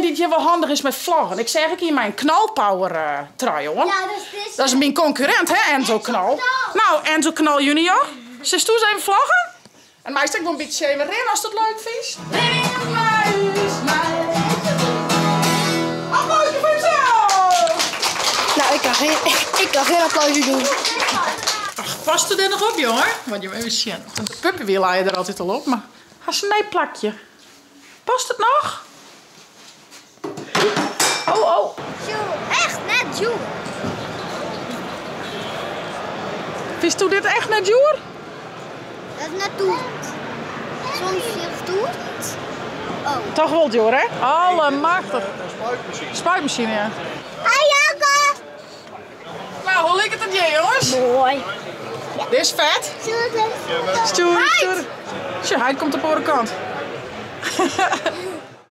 dy't hjir wol handich is mei vloggen. Ik seach ek ien mei in knalpower trui oan. Ja, dat is dizze. Dat is myn konkurrint, hè, Enzo Knol. Nou, Enzo Knol junior, silst ris even vloggen? En meist ek wol in bytsje even rinne ast it leuk fynst. Rin mei ús mei. Applausje foar josels! Nou, ik kan geen, ik kan geen applausje doen. Ach, past it der noch op, jonge? Moat je even sjen. Want de puppywiel lei der altyd al op, mar hast in nij plakje. Past it noch? Oh, oh. Echt net djoer. Fynsto dit echt net djoer? Dat is net toet. Soms toet. Oh. Toch wol djoer, hè? Allemachtich. Spuitmasine. Spuitmasine, ja. Hi Janke. Nou, hoe liket it hjir, jonges? Moai. Dit is fet. Stjoer, stjoer. Sjoch, hy komt op de oare kant.